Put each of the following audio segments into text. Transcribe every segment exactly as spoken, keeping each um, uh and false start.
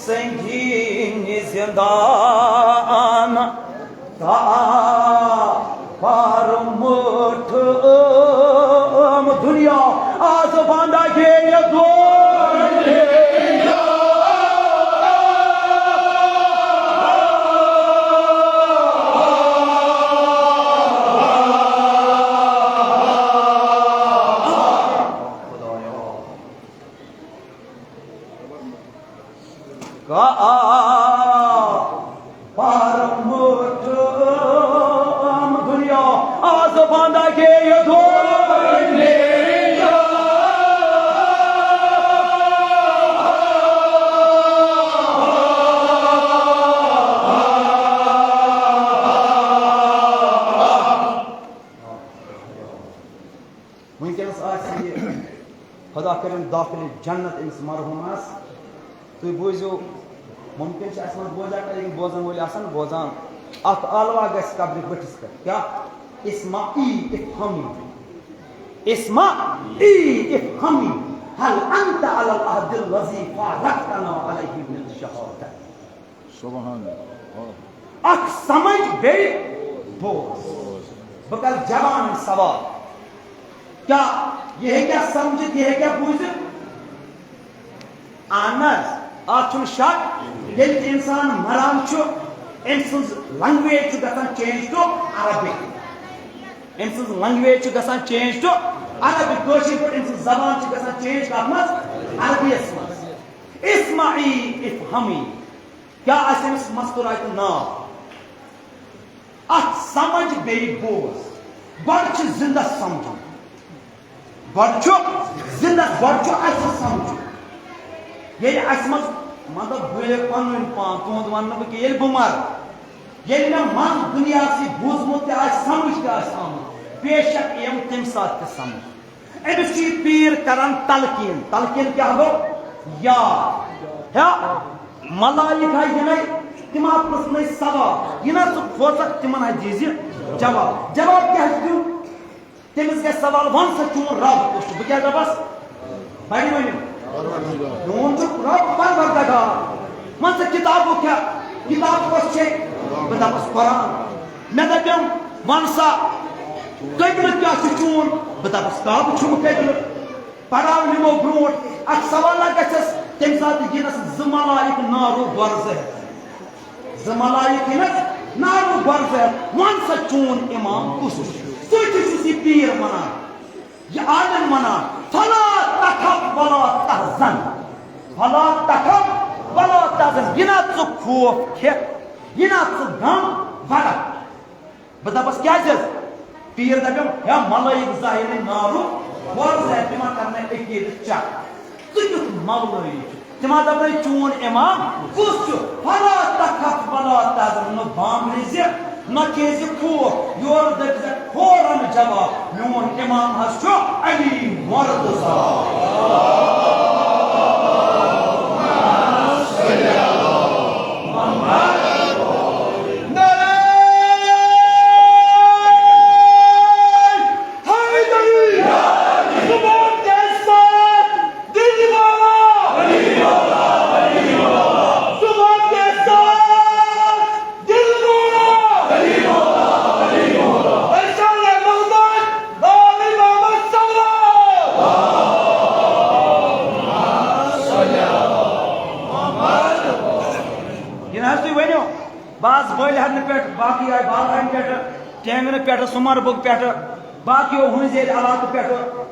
سنگین زندان، تا پر مٹھ دنیا، آز بندہ گے دو۔ کا پر مٹھ دنیا، آز بندہ گے دو۔ وٕنکیٚنَس آسہِ یہِ، خۄدا کٔرِن دٲخلہِ جنت أمِس مرحوٗمَس۔ تُہۍ بوٗزِو، مُمکِن چھُ اَسہِ منٛز بوزان، لیکن بوزَن وٲلۍ آسَن بوزان۔ اَکھ ٲلوہ گژھِ قبرِ بٔٹھِس پٮ۪ٹھ۔ کیٛاہ؟ اسمعی افہمی۔ اسمعی افہمی۔ هل أنت على العهد الذي فارقتنا عليه من شهادة؟ سبحان اللہ۔ اکھ سمجھ بیٚیہِ بوز۔ بہٕ کرٕ جوانن سوال، کیٛاہ یہِ ہیٚکیٛاہ سمجھِتھ، یہِ ہیٚکیٛاہ بوٗزِتھ؟ اہن حظ، اتھ چھُنہٕ شک۔ ییٚلہِ تہِ انسان مران چھُ، أمۍ سٕنٛز language چھِ گژھان change to Arabic۔ أمۍ سٕنٛز language چھِ گژھان change to Arabic۔ کٲشِر پٲٹھۍ أمۍ سٕنٛز زبان چھِ گژھان change کتھ منٛز؟ عربی یس منٛز۔ اسمعی افہمی۔ کیٛاہ آسہِ أمِس مستوٗراتہِ ناو؟ اَتھ سمجھ بیٚیہِ بوز۔ گۄڈٕ چھُ زِندَس سمجھُن۔ گۄڈٕ چھُ زِندَس، گۄڈٕ چھُ اَسہِ سمجھُن۔ ییٚلہِ اَسہِ منٛز، مطلب، بہٕ ییٚلہِ پَنُن پان، تُہُنٛد وَنہٕ نہٕ بہٕ کینٛہہ، ییٚلہِ بہٕ مَرٕ، ییٚلہِ مےٚ منٛز دُنیاہَسٕے بوٗزمُت تہِ آسہِ، سمجھ تہِ آسہِ آمُت، بے شک یِم تَمہِ ساتہٕ تہِ سمجھ۔ أمِس چھُ یہِ پیٖر کران تلقیٖن۔ تلقیٖن کیٛاہ گوٚو؟ یاد۔ ہے، ملائک ہا یِنَے، تِم ہا پرٛژھنَے سوال۔ یہِ نہ ژٕ کھوژکھ، تِمن ہا دیٖزِ جواب۔ جواب کیٛاہ چھُ دیُن؟ تٔمِس گژھِ سوال، وَن سا، چون رب کُس چھُ؟ بہٕ کیٛاہ دَپس؟ بَڑِ ؤنِو۔ میون چھُ رب پروردگار۔ وَن سا، کِتابُک کیٛاہ؟ کِتاب کۄس چھے؟ بہٕ دَپس، قرآن۔ مےٚ دَپٮ۪م، وَن سا، قبلہٕ کیٛاہ چھُ چون؟ بہٕ دَپس، کعبہٕ چھُم قبلہٕ۔ پڑاو نِمو برونٛٹھ، اکھ سوالہ گژھٮ۪س، تَمہِ ساتہٕ یِنَس زٕ ملائک نارو گۄرزٕ ہٮ۪تھ۔ زٕ ملائک یِنَس نارو گۄرزٕ ہٮ۪تھ، وَن سا چون امام کُس چھُ؟ سُے تہِ چھُس یہِ پیٖر وَنان، یہِ عالم وَنان، فلا تخف ولا تحزن، فلا تخف ولا تحزن، یہِ نہ ژٕ خوف کھٮ۪کھ، یہِ نہ ژٕ غم وَرَکھ۔ بہٕ دَپَس، کیٛازِ حظ؟ پیٖر دَپٮ۪م، ہے ملٲیِک ظٲہِر نارُک وَر زِ تِمَن کَرنَے عقیٖدٕ چَک۔ ژٕ کیُتھ مولوی چھُکھ؟ تِمَن دَپنَے، چون اِمام کُس چھُ؟ فلا تخف ولا تحزن، نہ بامبرِ زِ، نہ کھیزِ خوف۔ یورٕ دٔپۍ زِ فوراً جواب، میون اِمام حظ چھُ علی مرتضیٰ۔ نعرہ حیدری! زبان کے ساتھ دل والا! زبان کے ساتھ دل والا! ارشاد محمد، دائم محمد صلی اللہ! یہِ نہ حظ تُہۍ ؤنِو۔ بہٕ آس بٲلۍ ہرنہٕ پٮ۪ٹھ، باقٕے آے بالہٕ ہامہِ پٮ۪ٹھٕ، ٹینٛگرٕ پٮ۪ٹھٕ، سُمَربُگ پٮ۪ٹھٕ، باقیو ہُنٛزِ ہیٚرِ علاقہٕ پٮ۪ٹھٕ،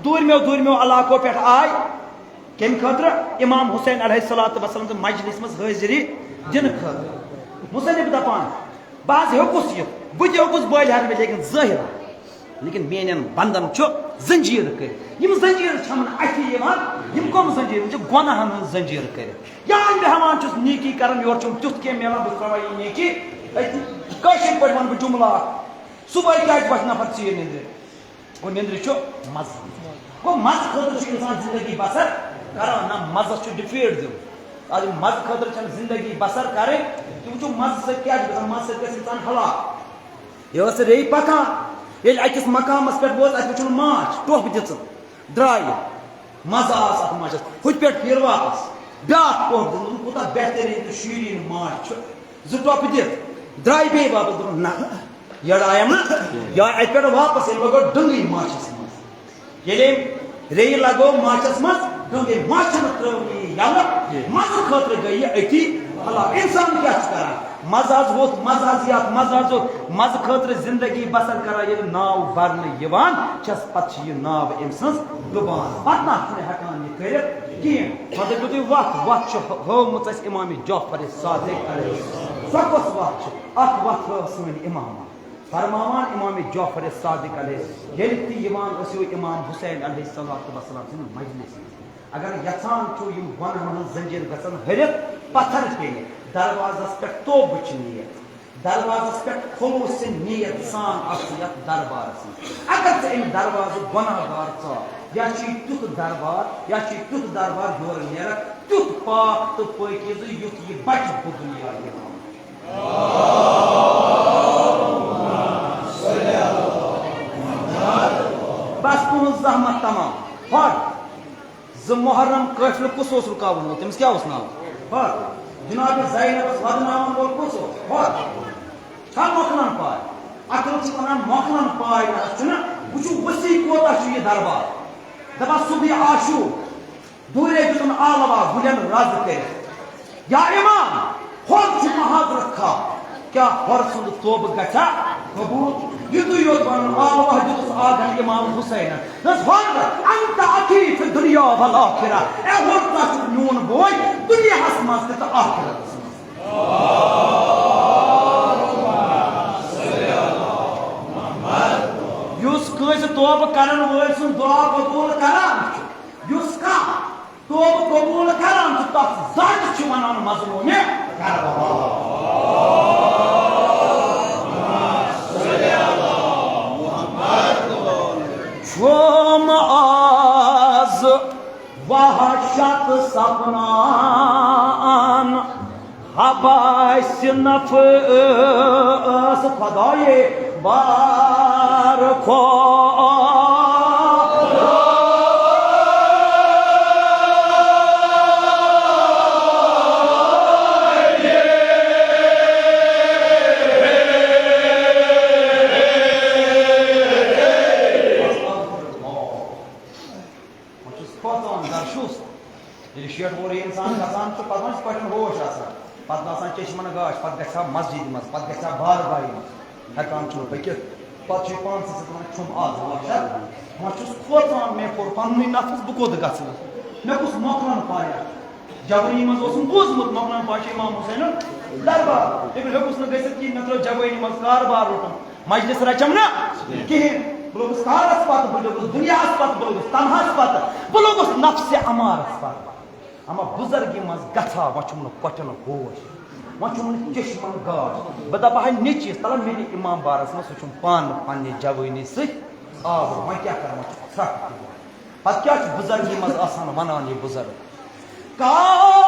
دوٗرمیو دوٗرمیو علاقو پٮ۪ٹھٕ آے۔ کَمہِ خٲطرٕ؟ اِمام حُسین علیہ الصلوۃ والسلام تہٕ مجلِس منٛز حٲضِری دِنہٕ خٲطرٕ۔ مُصنِف دَپان، بہٕ حظ ہیوٚکُس یِتھ، بہٕ تہِ ہیوٚکُس بٲلۍ ہرنہٕ، لیکن ظٲہِر لیکن میٛانٮ۪ن بنٛدن چھُ زنجیٖر کٔرِتھ۔ یِم زنجیٖر چھَم نہٕ اَتھِ یِوان، یِم کَم زنجیٖر؟ یِم چھِ گۄناہَن ہٕنٛز زنجیٖر کٔرِتھ۔ یا یِم بیٚہوان چھُس نیکی کَران، یورٕ چھُم تیُتھ کینٛہہ میلان، بہٕ ترٛاوان یہِ نیکی أتی۔ کٲشِر پٲٹھۍ وَنہٕ بہٕ جُملہٕ اَکھ، صُبحٲے کیٛازِ وۄتھِ نفر ژیٖرۍ نِندرِ؟ گوٚو، نِندرِ چھُ مَزٕ۔ گوٚو، مَزٕ خٲطرٕ چھُ اِنسان زِندگی بَسَر کَران، نہ مَزَس چھُ ڈِفیٖٹ دیُن۔ اَدٕ مَزٕ خٲطرٕ چھَنہٕ زِندگی بَسَر کَرٕنۍ، تِم چھُ مَزٕ سۭتۍ کیٛاہ چھُ گژھان؟ مَزٕ سۭتۍ گژھِ اِنسان ہلاک۔ یہِ ٲس ریٚیہِ پکان، ییٚلہِ أکِس مقامس پٮ۪ٹھ ووت، اَتہِ وُچھُن ماچھ، ٹۄپھ دِژٕن، درٛایہِ۔ مَزٕ آس اَتھ ماچھَس، ہُتہِ پٮ۪ٹھ پھِر واپس۔ بیٛاکھ پوٚہ دیُتمُت، کوٗتاہ بہتریٖن تہٕ شیٖریٖن ماچھ چھُ۔ زٕ ٹۄپہٕ دِتھ درٛاے بیٚیہِ واپس، دوٚپُن، نہ، یٔڑ آیم نہ، یا اَتہِ پٮ۪ٹھ واپس ییٚلہِ وۄنۍ گۄڈٕ ڈٔنٛگٕے ماچھَس منٛز۔ ییٚلہِ أمۍ ریٚیہِ لگٲو ماچھَس منٛز، ڈٔنٛگٕے ماچھَن ترٛٲو نہٕ یہِ یَلہٕ، مَزٕ خٲطرٕ گٔے یہِ أتی ہلاک۔ اِنسان کیٛاہ چھُ کران؟ مَزٕ حظ ووٚتھ، مَزٕ حظ یَتھ، مَزٕ حظ ووٚتھ، مَزٕ خٲطرٕ زِندگی بسر کران، ییٚلہِ ناو بَرنہٕ یِوان چھَس، پَتہٕ چھِ یہِ ناو أمۍ سٕنٛز ڈُبان، پَتہٕ نہ چھُنہٕ ہیٚکان یہِ کٔرِتھ کِہیٖنۍ۔ مگر یُتُے وَتھ، وَتھ چھِ ہٲ-، ہٲومٕژ اَسہِ اِمام جعفر صادق علیہ السلام۔ سۄ کۄس وَتھ چھِ؟ اَکھ وَتھ ہٲو سٲنۍ اِمامَن۔ فرماوان اِمام جعفر صادق علیہ، ییٚلہِ تہِ یِوان ٲسِو اِمام حسین علیہ الصلوۃ والسلام سٕنٛدِ مجلسہِ منٛز، اگر یَژھان چھِو یِم گۄناہَن ہٕنٛز زنجیٖر گژھن ۂرِتھ، پَتھر پیٚیہِ، دروازَس پٮ۪ٹھ توبہٕ چھِ نِیَت، دروازَس پٮ۪ٹھ خلوص نیت سان آسہِ یَتھ دربارَس منٛز۔ اگر ژٕ اَمہِ دروازُک گۄناہ گار ژاو، یا چھُ یہِ تیُتھ دربار، یا چھُ یہِ تیُتھ دربار یورٕ نیرَکھ تیُتھ پاک تہٕ پٲکیٖزٕ، یُتھ یہِ بَچہِ بُدُنیا یِوان۔ بس تُہٕنٛز زحمت تمام۔ ہۄر، زٕ محرم قٲفلہٕ کُس اوس رُکاوَن وول؟ تٔمِس کیٛاہ اوس ناو؟ ہۄر، جناب زینبس ودناوَن وول کُس اوس؟ ہۄر، چھا مۄکلان پاے؟ اَتھ چھِ وَنان مۄکلان پاے، نہ حظ چھُنہٕ۔ وٕچھِو، وسیع کوتاہ چھُ یہِ دربار۔ دَپان صُبحِ عاشور، دوٗرے دِتُن آلوا گُلٮ۪ن رز کٔرِتھ۔ یا امام، ہۄر چھُ معذرت خواہ، کیٛاہ ہۄر سُنٛد توبہٕ گژھیٛا قبوٗل؟ یِتُے یوت وَنُن، آلوا دیُتُس آگن امام حسینن۔ دوٚپُس، ہۄر، انت اخی فی دنیا والآخرہ۔ اے ہۄر، ژٕ چھُکھ میون بوے دُنیاہس منٛز تہِ تہٕ آخرتس منٛز۔ یُس کٲنٛسہِ توبہٕ کرن وٲلۍ سُنٛد دُعا قبوٗل کران چھُ، یُس کانٛہہ توبہٕ قبوٗل کران چھُ، تَتھ ذاتَس چھِ وَنان مظلومِ کربلا۔ چھُم آز وحشت سپنان، حبس نفس خدایے بار خو۔ وۄنۍ چھُس کھوژان، گر چھُس۔ ییٚلہِ شیٹھ وُہُر اِنسان گژھان چھُ، پَتہٕ ما چھُ پَٹھٮ۪ن ہوش آسان؟ پَتہٕ نہٕ آسان چشمَن گاش، پَتہٕ گژھِ ہا مسجدِ منٛز، پَتہٕ گژھِ ہا بارگاہہِ منٛز۔ ہٮ۪کان چھُنہٕ پٔکِتھ۔ پَتہٕ چھُ یہِ پانسٕے سۭتۍ وَنان، "چھُم آز وحشت، وۄنۍ چھُس کھوژان، مےٚ کوٚر پَنُنُے نفس، بہٕ کوٚت گژھٕ؟ مےٚ کُس مۄکلَن پایہ؟" جوٲنی منٛز اوسُم بوٗزمُت، مۄکلَن پایہِ چھُ امام حسینُن دربار۔ لیکن ہیوٚکُس نہٕ گٔژھِتھ کِہیٖنۍ، مےٚ ترٛٲو جوٲنی منٛز کاربار روٚٹُم۔ مجلس رچم نہ کِہیٖنۍ۔ بہٕ لوٚگُس کارس پتہٕ، بہٕ لوٚگُس دُنیاہس پتہٕ، بہٕ لوٚگُس تنہاہس پتہٕ، بہٕ لوٚگُس نفسِ امارس پتہٕ۔ اما بُزرگی منٛز گژھا، وۄنۍ چھُم نہٕ کۄٹھٮ۪ن ہوش، وۄنۍ چھُم نہٕ چشمن گاش۔ بہٕ دپہٕ ہا نیچوِس، تلہ مےٚ نہِ امام بارس منٛز، سُہ چھُم پانہٕ پننہِ جوٲنی سۭتۍ آوُر، وۄنۍ کیٛاہ کرٕ، وۄنۍ چھُ ژھرٛٹھ تہِ دِوان۔ پتہٕ کیٛاہ چھُ بُزرگی منٛز آسان ونان یہِ بُزرگ؟ کا